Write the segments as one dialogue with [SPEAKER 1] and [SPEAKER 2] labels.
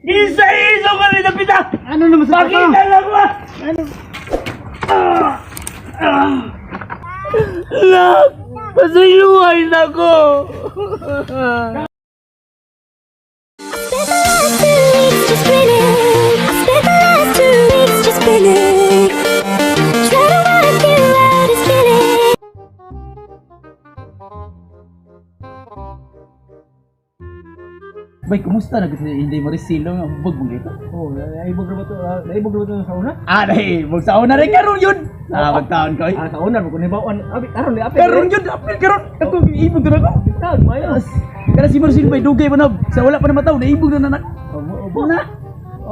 [SPEAKER 1] Isa-iso ka rin pita!
[SPEAKER 2] Ano naman sa
[SPEAKER 1] Pakita lang ba?
[SPEAKER 2] Ano?
[SPEAKER 1] Love! Pasayuhan ako!
[SPEAKER 3] Spent the last 2 weeks just grinning. I spent the last 2 weeks just grinning. Trying to work you out is killing.
[SPEAKER 4] Bay, kumusta na kasi hindi mo rin silong ang bug mo gito?
[SPEAKER 2] Oh, naibog na ba to? Naibog na ba to sa una?
[SPEAKER 4] Ah, dahil, magsaon na rin karon yun! Ah, magtaon ko eh.
[SPEAKER 2] Ah, sa una, kung nibawaan. Abi, karon ni apil.
[SPEAKER 4] Karon yun, apil karon! Ako, ibog na ako!
[SPEAKER 2] Taon, mayo.
[SPEAKER 4] Kana si Marcel bay, dugay pa na, sa wala pa na mataw, naibog na na.
[SPEAKER 2] Oh,
[SPEAKER 4] Na!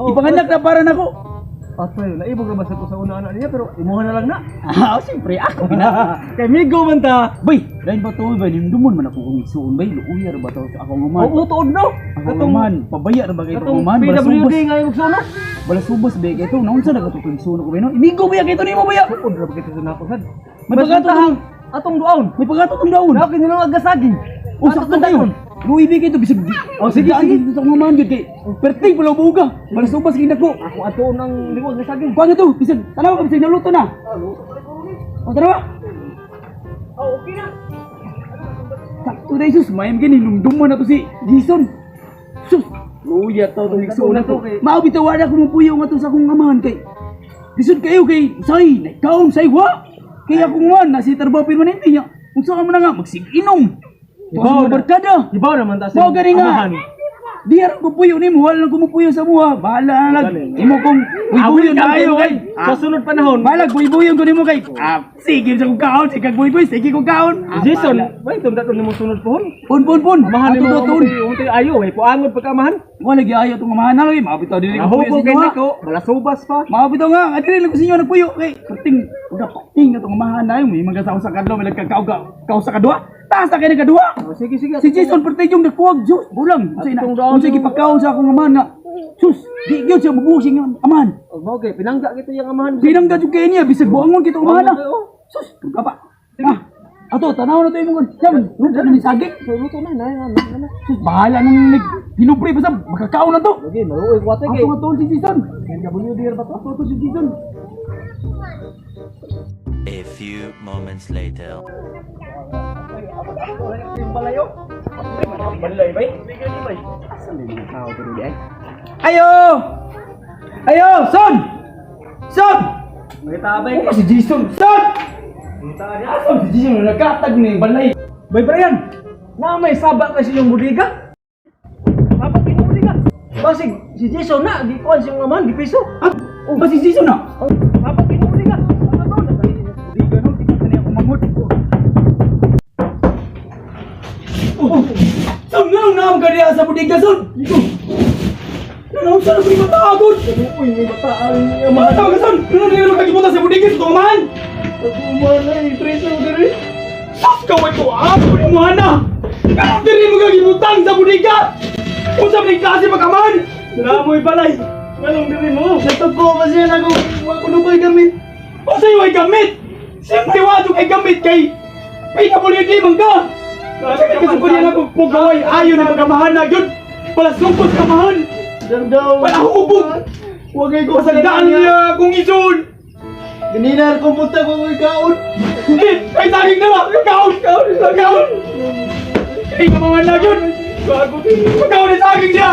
[SPEAKER 4] Ipanganak na para nako.
[SPEAKER 2] Patay, naibog na ba sa ko sa una anak niya pero imuha na lang na.
[SPEAKER 4] Ah, siyempre, ako gina.
[SPEAKER 2] Kay migo man ta.
[SPEAKER 4] Bay, lain ba to, bay, nimdumon man ako kung isuon, bay, luuya ra ba to sa akong uman?
[SPEAKER 2] Oo, tuod no.
[SPEAKER 4] Akong uman, pabaya ra ba kay
[SPEAKER 2] Katong
[SPEAKER 4] itong uman?
[SPEAKER 2] PWD nga yung suno.
[SPEAKER 4] Balasubas ba kay ito? Naunsa na katong isuon ko ba no? Imigo ba kay ito nimo ba ya?
[SPEAKER 2] Tuod ra ba kita sa nako sad.
[SPEAKER 4] May pagkatong
[SPEAKER 2] Atong duaon.
[SPEAKER 4] May pagkatong daon.
[SPEAKER 2] Wala kini lang agasaging.
[SPEAKER 4] O sakto tayo. Luwi ba kay ito bisag.
[SPEAKER 2] Oh, sige,
[SPEAKER 4] daan
[SPEAKER 2] sige.
[SPEAKER 4] dito sa mga man gyud kay. Perting pala buga. Balasubas kay nako.
[SPEAKER 2] Ako ato nang liwag nga saging.
[SPEAKER 4] Kuan ito, bisag tanaw ka bisag naluto na. O tanaw.
[SPEAKER 2] Oh, okay na.
[SPEAKER 4] Sakto na sus, mayam gani lumduman na to si Jason. Sus, luya to itong igsuon na to. Mao bitaw wala ko mupuyo nga to sa akong amahan kay. Lisod kayo kay say, nagkaon say wa. Kay akong man nasi trabaho permanente niya. Unsa ka man na nga magsig-inom. Tuwa sa mga barkada.
[SPEAKER 2] Ibaw naman ta sa
[SPEAKER 4] Mao gani nga.
[SPEAKER 2] amahan.
[SPEAKER 4] Di aron ko puyo nimo, wala lang kumupuyo sa muha. Bahala na lang. Imo kong buy-buyon na kayo kay.
[SPEAKER 2] Sa sunod panahon,
[SPEAKER 4] Balag buy-buyon ko nimo kay. Ah, sige sa kong kaon, sige kag buy-buy, sige kong kaon. Ah,
[SPEAKER 2] Jason,
[SPEAKER 4] bahala.
[SPEAKER 2] wait, tum daton nimo sunod pohon.
[SPEAKER 4] Pun pun pun.
[SPEAKER 2] Amahan
[SPEAKER 4] Ato
[SPEAKER 2] nimo
[SPEAKER 4] to tun.
[SPEAKER 2] unti ayo, way puangon pagkamahan.
[SPEAKER 4] Wala lagi ayo tong amahan na lagi, mabitaw dili ko puyo
[SPEAKER 2] Nahubog
[SPEAKER 4] sa
[SPEAKER 2] kay
[SPEAKER 4] inyo.
[SPEAKER 2] nako, balasubas pa.
[SPEAKER 4] Mabitaw nga, adili lang ko sa inyo nagpuyo kay perting uga pating na tong amahan na may mga sa kadlaw may nagkakaog ka sa kadua. Taas na kay nagkadua.
[SPEAKER 2] Oh, sige sige.
[SPEAKER 4] Si Jason perting yung nagkuwag Diyos, bulang. Unsay na?
[SPEAKER 2] Atong daon
[SPEAKER 4] Unsay gipakaon sa akong amahan nga. Sus, di gyud siya mabuhos ang amahan.
[SPEAKER 2] Oh, mao kay pinangga gito yang amahan.
[SPEAKER 4] Pinangga jud kay niya bisag buangon kita amahan na.
[SPEAKER 2] Oh,
[SPEAKER 4] Sus, ka pa. Ah, ato tanaw na to imong Siya, luto na ni saging.
[SPEAKER 2] So luto na na na na. na.
[SPEAKER 4] Sus, bahala nang nag hinubre pa sa makakaon na to.
[SPEAKER 2] Lagi maluoy ko ate kay.
[SPEAKER 4] Ato nga si Jason.
[SPEAKER 2] PWD ra ba to?
[SPEAKER 4] Ato to si Jason.
[SPEAKER 5] A few moments later.
[SPEAKER 2] Balayo.
[SPEAKER 4] Balay bay. Asa may mga tao diri di ay? Ayo! Ayo, son! Son!
[SPEAKER 2] May tabay.
[SPEAKER 4] Ano si Jason? Son! Asa si Jason nagkatag ni balay?
[SPEAKER 2] Bay Brian, na may saba kasi yung budiga. Saba kay yung budiga. Basig si Jason na gikuan siyang amahan gipiso.
[SPEAKER 4] Ah, oh, ba si Jason na?
[SPEAKER 2] Oh, saba kay yung budiga. Ano to?
[SPEAKER 4] Di ganun, di ka niya kumamot. Oh, son, nganong naam ka diya sa bodega, son? Nanaon sa nang mataagod?
[SPEAKER 2] Uy, may bata ang amahan.
[SPEAKER 4] Mataw ka, son! Nanaon nga kagibutan sa bodega sa tumahan?
[SPEAKER 2] Amahan ay preso diri.
[SPEAKER 4] Sus, kaway ko, ako ni mo na! Kanong diri mo gagibutang sa bodega? Kung sa mga klase pagkaman?
[SPEAKER 2] Naamoy balay. Nganong diri mo? Natuko ba siya na kung wa ko nubay gamit.
[SPEAKER 4] O sa'yo ay gamit! Siyempre, wajo kay gamit kay PWD man ka! Kasi kasi ko niya lang kung gaway ayon na pagkamahan na yun! Wala sungkot kamahan!
[SPEAKER 2] Daw.
[SPEAKER 4] Wala hubog!
[SPEAKER 2] Wa kay ko
[SPEAKER 4] Pasagdaan niya kung ison!
[SPEAKER 2] Ganina kung punta ko kay kaon.
[SPEAKER 4] Eh, kay saging na ba? Kaon! Kaon! Kaon! Kay kamahan na yun!
[SPEAKER 2] Bago
[SPEAKER 4] Pagkaon na saging niya!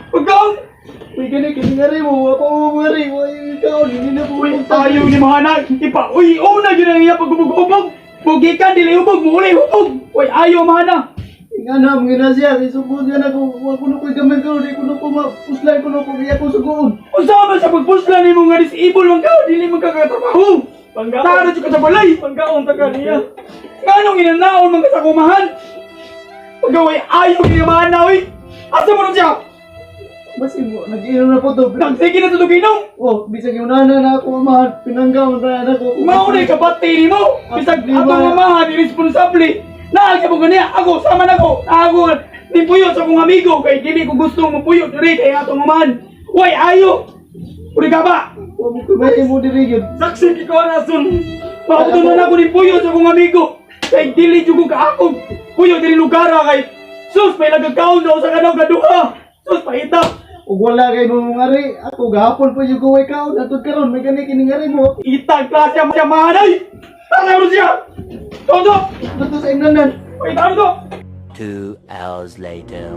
[SPEAKER 4] Pagkaon!
[SPEAKER 2] Uy, gani kini nga mo, wa pa mo ngari, wa yung kaon, hindi na po.
[SPEAKER 4] Uy, tayo ni Mahana! Ipa, uy, una yun ang iya paghubog-hubog! Mugikan, dili hubog, muuli hubog! Uy, ayaw Mahana!
[SPEAKER 2] Nga na, mga na siya, isubod nga na ko, wa ko na ko'y gamit ko, di ko na ko mapuslay ko na ko, kaya ko sugoon.
[SPEAKER 4] Unsa man sa pagpusla nimo nga disable man ka, dili man ka katrabaho.
[SPEAKER 2] Panggaon.
[SPEAKER 4] Taro jud ka sa balay.
[SPEAKER 2] Panggaon ta ka niya.
[SPEAKER 4] Nganong inanaon man ka sa kumahan? Pagaway ayo ni mana oy. Asa mo nun siya?
[SPEAKER 2] Basin mo, nag-inom na po to.
[SPEAKER 4] Nagsige na tulog inom.
[SPEAKER 2] Oh, bisag yung nana na ako amahan, pinanggaon na na ako.
[SPEAKER 4] Mao na kabati nimo. Bisag atong amahan irresponsable. Naa ka mo ganiya ako sama nako. Ako nipuyo sa akong amigo kay dili ko gusto mupuyo diri kay atong amahan. Way ayo. Uri ka ba?
[SPEAKER 2] Wa mo kumay mo diri gyud.
[SPEAKER 4] Saksi ko na sun. Mauto na ako ni Puyo sa akong amigo. Kay dili jud ko kaakog. Puyo dili lugar kay sus may nagakaon daw sa kanaw kaduha. Sus
[SPEAKER 6] Ug wala kay mo ngari, ako gahapon pa yung guway kaon atud karon may gani kini ngari mo.
[SPEAKER 4] Itag klase ang siya mahanay! Tara ro siya! Todo!
[SPEAKER 6] Dito sa imnanan.
[SPEAKER 4] Ay, taro to!
[SPEAKER 5] 2 hours later.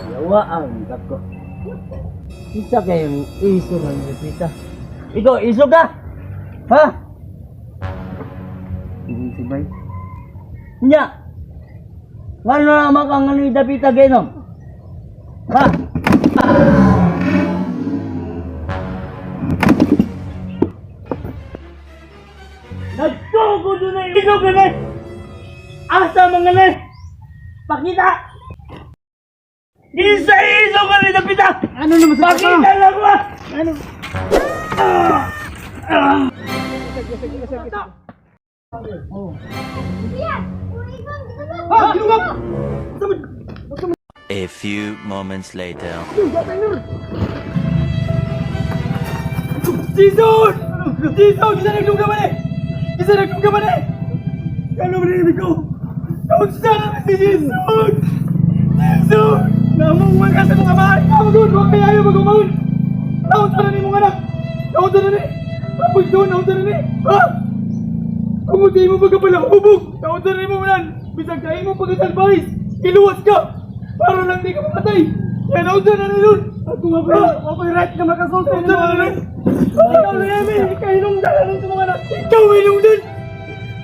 [SPEAKER 1] Yawa ang dako. Isa kayong iso ng lupita. Ikaw, iso ka? Ha? Hindi si Bay. Nya! Ngano naman kang ano yung dapita genom? Ha? Nagtugo doon na iso ka na! Asa mga na! Pakita! Isa iso ka rin dapita!
[SPEAKER 2] Ano naman sa
[SPEAKER 1] Pakita lang ba?
[SPEAKER 2] Ano?
[SPEAKER 4] Ha! Ginugap!
[SPEAKER 5] A few moments later.
[SPEAKER 4] Jason! Jason! Isa nagdunggaman eh! Isa nagdunggaman eh! Ano ba ibig ko? Kaunsa naman si Jason! Jason! Namungan ka sa mga mahal! Kamagod! Huwag kayo ayaw mag-umahon! Naunsa na ni mong anak! Naunsa na ni! Tapos doon! Naunsa na ni! Ha? Kung hindi mo pagkapala hubog! Naunsa na ni mo manan! Bisag kain mo pagkasalbahis! Iluwas ka! Para lang di ka mamatay! Yan naunsa na ni nun!
[SPEAKER 2] Ako nga ba? Ako right na makasulti
[SPEAKER 4] Naunsa na ni nun! Ikaw na namin! Ikaw hinungdan! Anong mga anak? Ikaw hinungdan!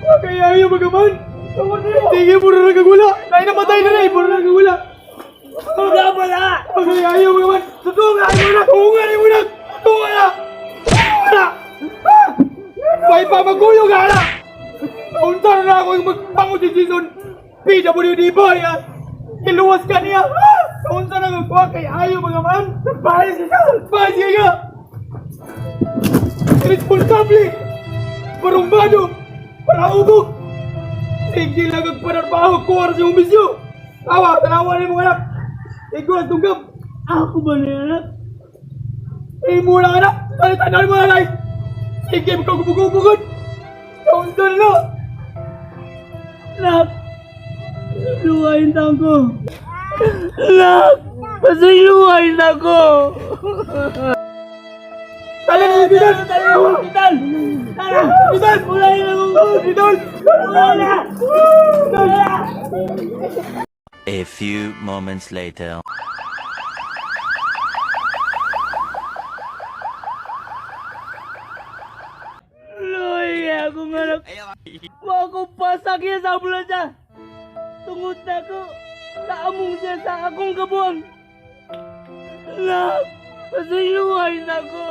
[SPEAKER 4] Huwag kayo ayaw magaman! Sige, puro nagagula! Ay, namatay na rin! Puro nagagula!
[SPEAKER 1] Wala wala!
[SPEAKER 4] Huwag kayo ayaw magaman! Totoo nga! Ayaw na! Oo nga rin mo na! Totoo nga na! Oo nga na! Ah! May pamaguyo ka na! Naunta na na ako yung magpango si Jason! PWD boy! Ah! Iluwas ka niya! Ah! Naunta na ako kay ayaw magaman! Bahis ka! Bahis ka! Irresponsable! Parumbado! Paraubog! Sige lang ang panarbaho ko sa iyong misyo! Tawa! Tanawa ni mong anak! Ikaw ang tunggap!
[SPEAKER 1] Ako ba na anak?
[SPEAKER 4] Imo lang anak! Tanaw mo na lang! Sige, magkagubugubugod! Kaunsan na!
[SPEAKER 1] Nak! Luwain na ako! Nak! Pasayluwain ako!
[SPEAKER 4] Tala na yung bidal!
[SPEAKER 1] Tara! Hospital! Tara!
[SPEAKER 4] Bidal!
[SPEAKER 1] Wala na ako!
[SPEAKER 4] Bidal!
[SPEAKER 1] Wala na! Wala!
[SPEAKER 5] A few moments later.
[SPEAKER 1] Luy, ako nga anak. Wa ko pasakya sa ambulansya. Tungod na ko, naamong siya sa akong kabuang. Nak, pasayluwain ako.